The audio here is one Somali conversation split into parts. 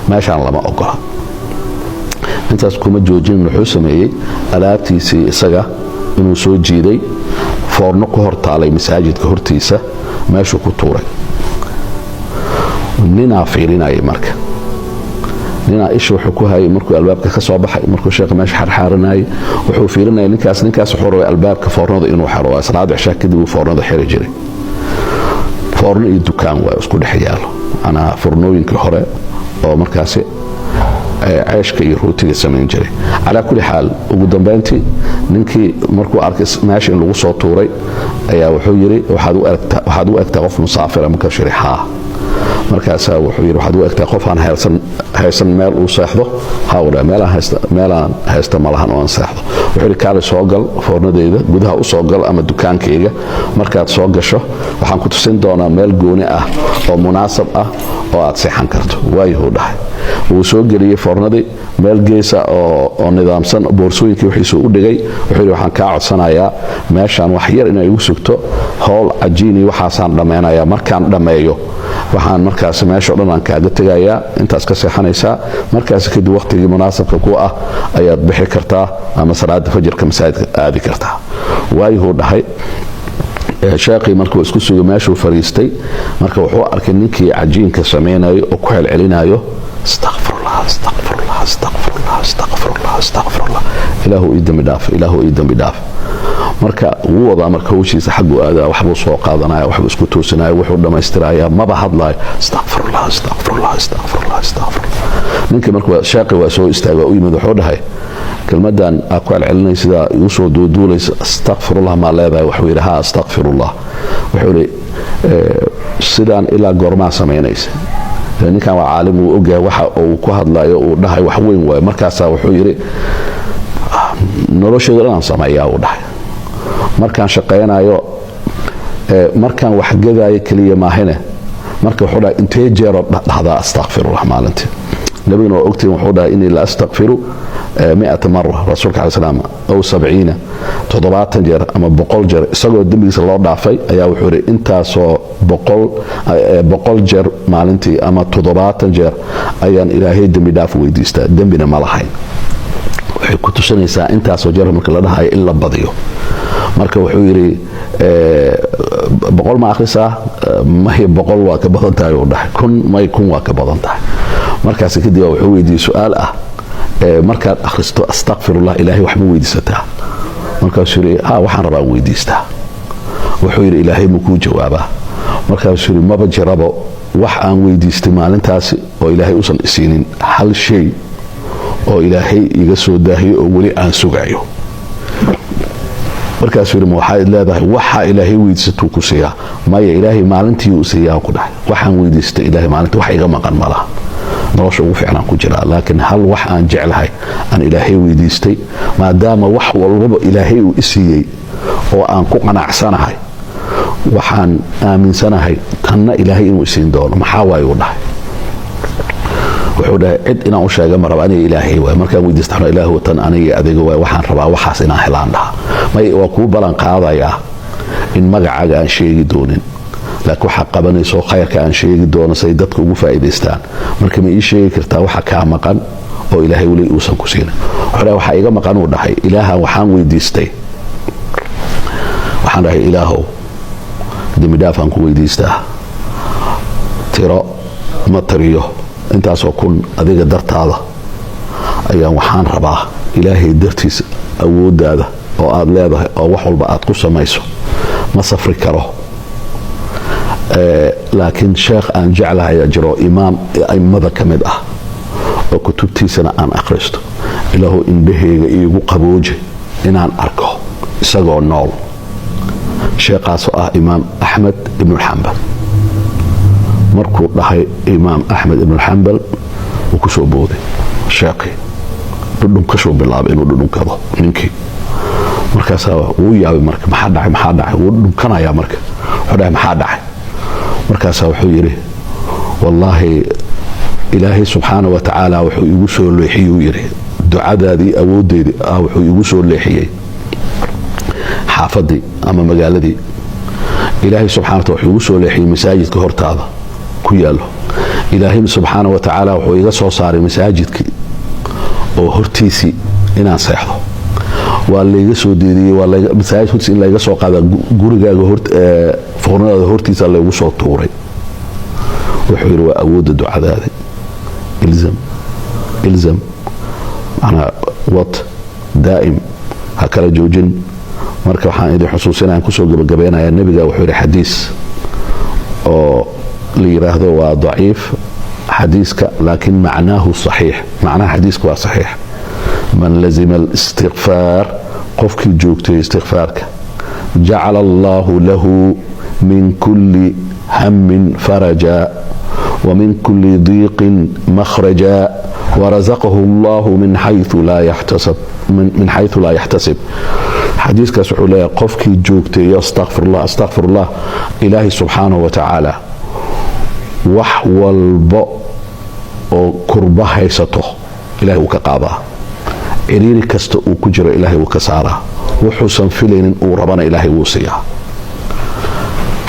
Meeshaan lama ogola. Intaas kuma joojin. Wuxuu sameeyey alaabtiisii isaga inuu soo jiiday, foorno ku hortaalay masaajidka hortiisa, meeshuu ku tuuray. Ninaa fiirinayay marka, ninaa isha wuxuu ku hayay markuu albaabka ka soo baxay, markuu sheekha meesha xarxaaranayay, wuxuu fiirinayay ninkaas. Ninkaas wuxuu rabay albaabka foornada inuu xiro. Waa salaada cishaa kadib uu foornada xiri jiray. Foorno iyo dukaan waa isku dhex yaalo, macnaha foornooyinkii hore oo markaasi ceeshka iyo rootiga samayn jiray. Calaa kulli xaal, ugu dambayntii ninkii markuu arkay meesha in lagu soo tuuray ayaa wuxuu yidhi: "Waxaad u egtaa qof musaafira." Markaasuu yidhi: "Haa." Markaasaa wuxuu yidhi: "Waxaad u egtaa qof aan haysan meel uu seexdo." "Haa," uu dhahay, "meelaan haysta malahan oo aan seexdo." Wuxuu yidhi: "Kaali, soo gal foornadeyda, gudaha u soo gal ama dukaankayga. Markaad soo gasho waxaan ku tusin doonaa meel gooni ah oo munaasab ah oo aad seexan karto." "Waayuhuu," dhahay. Wuu soo geliyey foornadii meel geesa oo nidaamsan, boorsooyinkii wixiisu u dhigay. Wuxuu yidhi: "Waxaan kaa codsanayaa meeshaan wax yar inay igu sugto, howl cajiini waxaasaan dhammaynayaa. Markaan dhammeeyo waxaan markaas meesha o dhan aan kaaga tegayaa, intaas ka seexanaysaa. Markaas kadib waqtigii munaasabka ku ah ayaad bixi kartaa ama salaada fajirka masaajidka aadi kartaa." "Waayuhuu," dhahay. Sheekhii markuu isku sugay, meeshuu fariistay. Marka wuxuu arkay ninkii cajiinka samaynayo oo ku celcelinayo: "Astaqfirullah, astaqfirullah, astaqfirullah, astaqfirullah, astaqfirullah, Ilaahu ii dembi dhaaf, Ilaahu ii dembi dhaaf." Marka wuu wadaa marka hawshiisa, xagguu aadaa, waxbuu soo qaadanaya, waxbuu isku toosinaya, wuxuu dhammaystiraya, maba hadlaayo: "Astaqfirullah, astaqfirullah, astaqfirullah, astaqfirullah." Ninkii marka sheekhi waa soo istaagay, waa u yimid. Wuxuu dhahay: "Kelmadan aa ku celcelinay, sidaa igu soo duuduulaysa, astaqfirullah maa leedahay?" Wuxuu yidhi: "Ha, astaqfirullah." Wuxuu yidhi: "Sidaan ilaa goormaa samaynaysa?" Ninkan waa caalim, uu ogyahay waxa uu ku hadlayo, uu dhahay wax weyn waayo. Markaasaa wuxuu yidhi: "Nolosheedu dhan aan sameeyaa," uu dhahay. "Markaan shaqaynayo, markaan wax gadaayo keliya maahine." Marka wuxuu dhahay: "Intee jeeroo dhahdaa astaqfirullah maalintii?" Nabiguna waa ogtihin, wuxuu dhahay: "Inii la astakfiru 100 mara," rasuulka alai salaam, aw 70, 70 jeer ama 100 jeer. Isagoo dembigiisa loo dhaafay ayaa wuxuu yidhi intaasoo 100 jeer maalintii ama 70 jeer ayaan Ilaahay dembi dhaaf weydiistaa. Dembina ma lahayn. Waxay ku tusinaysaa intaasoo jeer marka la dhahayo in la badiyo. Marka wuxuu yidhi: "100 ma akhrisaa?" "May, 100 waa ka badan tahay," uu dhahay. "10?" "May, 1000 waa ka badan tahay." Markaas kadib wuxuu weydiiyey su-aal ah: "Markaad akhristo astaqfirullah, Ilaahay wax ma weydiisataa?" Markaasuu yidhi: "Ha, waxaan rabaa weydiistaa." Wuxuu yidhi: "Ilaahay ma kuu jawaabaa?" Markaasuu yidhi: "Maba jirabo wax aan weydiistay maalintaasi oo Ilaahay usan isiinin. Hal shay oo Ilaahay iga soo daahiyo oo weli aan sugayo." Markaasuu yidhi: "Ma waxaad leedahay waxaa Ilaahay weydiisatuu ku siiyaa?" "Maya, Ilaahay maalintii uu siiyaa," ku dhahay. "Waxaan weydiistay Ilaahay maalintii wax iga maqan ma laha. Nolosha ugu fiicnaan ku jiraa, laakiin hal wax aan jeclahay aan Ilaahay weydiistay, maadaama wax walbaba Ilaahay uu i siiyey oo aan ku qanacsanahay, waxaan aaminsanahay tanna Ilaahay inuu isiin doono." "Maxaa waaye?" uu dhahay. Wuxuu dhahay: "Cid inaan u sheega ma raba, aniga Ilaahay waay. Markaan weydiista, Ilaahu, tan aniga adiga waay. Waxaan rabaa waxaas inaan helaan," dhaha. "May, waa kuu ballan qaadayaa in magacaaga aan sheegi doonin, laakiin waxaa qabanayso khayrka aan sheegi doono say dadka ugu faa'iidaystaan. Marka ma ii sheegi kartaa waxa kaa maqan oo Ilaahay weli uusan ku siinin?" Wuxuu dhahay: "Waxaa iga maqan," uu dhahay, "Ilaahan waxaan weydiistay, waxaan dhahay: Ilaahow, dembi dhaafaan ku weydiistaa, tiro ma tiriyo intaasoo kun adiga dartaada ayaan. Waxaan rabaa Ilaahay dartiis, awooddaada oo aad leedahay oo wax walba aad ku samayso, ma safri karo, laakiin sheekh aan jeclahay jiro, imaam aimada ka mid ah oo kutubtiisana aan akhristo. Ilaahu, indhaheyga iigu qabooji inaan arko isagoo nool, sheekhaasoo ah Imaam Axmed Ibnulxambal." Markuu dhahay Imaam Axmed Ibnulxambal, wuu ku soo booday sheekhii, dhudhunkashuu bilaabay inuu dhudhunkado ninkii. Markaasaa wuu yaabay. Marka: "Maxaa dhacay? Maxaa dhacay?" Wuu dhunkanayaa. Marka wuxuu dhahay: "Maxaa dhacay?" Markaasaa wuxuu yidhi: "Wallaahi, Ilaahay subxaana wa tacaala wuxuu igu soo leexiyey," uu yidhi, "ducadaadii awooddeedii ah wuxuu igu soo leexiyey xaafadii ama magaaladii. Ilaahay subxana wa taala wuxuu igu soo leexiyey masaajidka hortaada ku yaala. ku yaallo. Ilaahay subxaana wa tacaala wuxuu iga soo saaray masaajidkii oo hortiisii inaan seexdo waa layga soo deediyey. Waa masaajid hortiis in layga soo qaada, gurigaaga foornadaada hortiisa laygu soo tuuray. Wuxuu yidhi, waa awoodda ducadaada. Ilzam, ilzam, macnaa wad, daa'im, ha kala joojin. Marka waxaan idin xusuusinayaan, kusoo gabagabaynayaa, nebiga wuxuu yidhi xadiis oo la yidhaahdo waa daciif xadiiska, laakiin macnaahu saxiix, macnaha xadiiska waa saxiix: "Man lazima alistikfaar", qofkii joogtay istikfaarka, "jacala allahu lahu min kulli hammin faraja wa min kulli diiqin makhraja warazaqahu allahu min xayثu laa yaxtasib." Xadiiskaas wuxuu leeyahay, qofkii joogteeyo astaqfirullah, astaqfirullah, Ilaahay subxaanahu wa tacaala wax walba oo kurba haysato Ilahay wuu ka qaadaa, ciriiri kasta uu ku jiro Ilaahay wuu ka saaraa, wuxuusan filaynin uu rabana Ilaahay wuu siiyaa.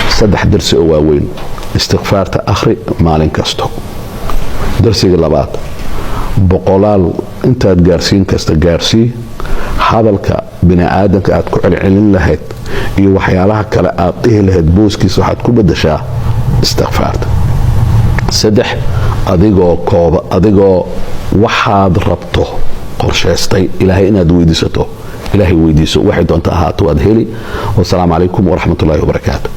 Saddex darsi oo waaweyn: istikfaarta akhri maalin kasto. Darsiga labaad, boqolaal intaad gaarsiin kasta gaarsii. Hadalka bini aadamka aad ku celcelin lahayd iyo waxyaalaha kale aad dhihi lahayd, booskiisa waxaad ku bedashaa istikfaarta. Saddex, adigoo kooba, adigoo waxaad rabto qorshaystay, Ilaahay inaad weydiisato, Ilaahay weydiiso, waxay doonta ahaato, waad heli. Wasalaamu calaykum waraxmat ullahi wabarakaatu.